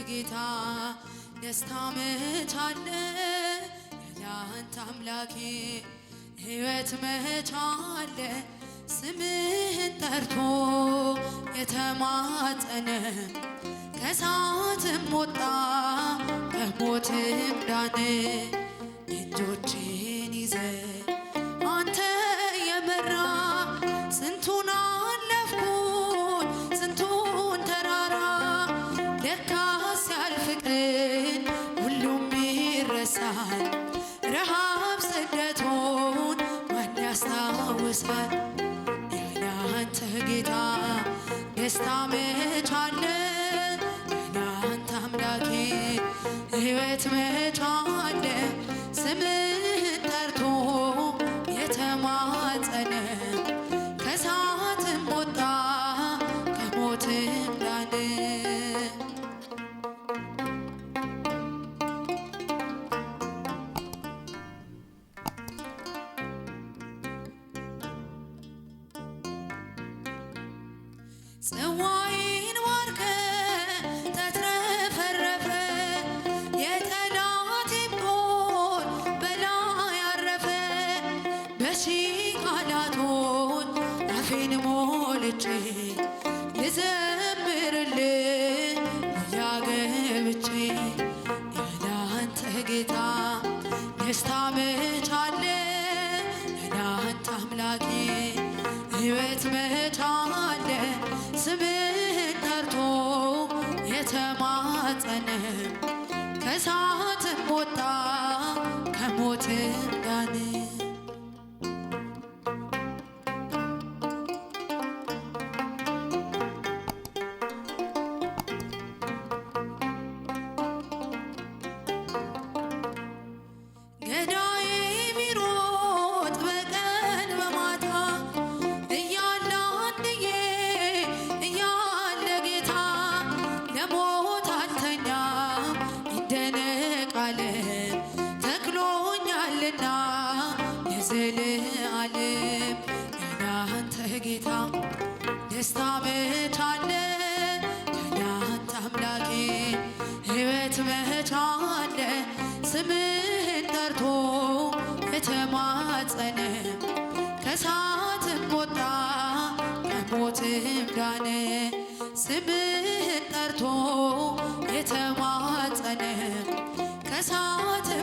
ጌታ ደስታ መች አለ? ያለ አንተ አምላኬ ሕይወት መች አለ? ስምህን ጠርቶ የተማጸነ ከእሳትም ወጣ ከሞትም ዳነ። እጆቼን ይዘህ አንተ የመራ ስንቱን አለፍኩኝ ስንቱን ተራራ። ለካስ ያልፍቅር ሁሉም ይረሳል፣ ረሃብ ስደቱን ማን ያስታውሳል? ያለ አንተ ጌታ ደስታ መች አለ? ያለ አንተ አምላኬ ሕይወት መች አለ? ስምህን ጠርቶ የተማጸነ ከእሳትም ወጣ ከሞትም ዳነ። ጽዋዬን ባርከ ተትረፈረፈ፣ የጠላቴም ጦር በላይ አረፈ። በሺህ ቃላቶች አፌን ሞልቼ ልዘምርልህ ያገብቼ። ያለ አንተ ጌታ ደስታ መች አለ? ያለ አንተ አምላኬ ሕይወት መች አለ? ስምህን ጠርቶ የተማጸነ ከእሳትም ወጣ ከሞትም ዳነ። ገዳዬ ቢሮጥ በቀን በማታ እያለ አንድዬ እያለ ጌታ፣ ለሞት አልተኛም ይደነቃል ተክሎኛልና ለዘለዓለም። ያለ አንተ ጌታ ደስታ መች አለ? ያለ አንተ አምላኬ ሕይወት መች አለ? ስምህን ጠርቶ የተማጸነ ከእሳትም ወጣ ከሞትም ዳነ። ስምህን ጠርቶ የተማጸነ ከእሳትም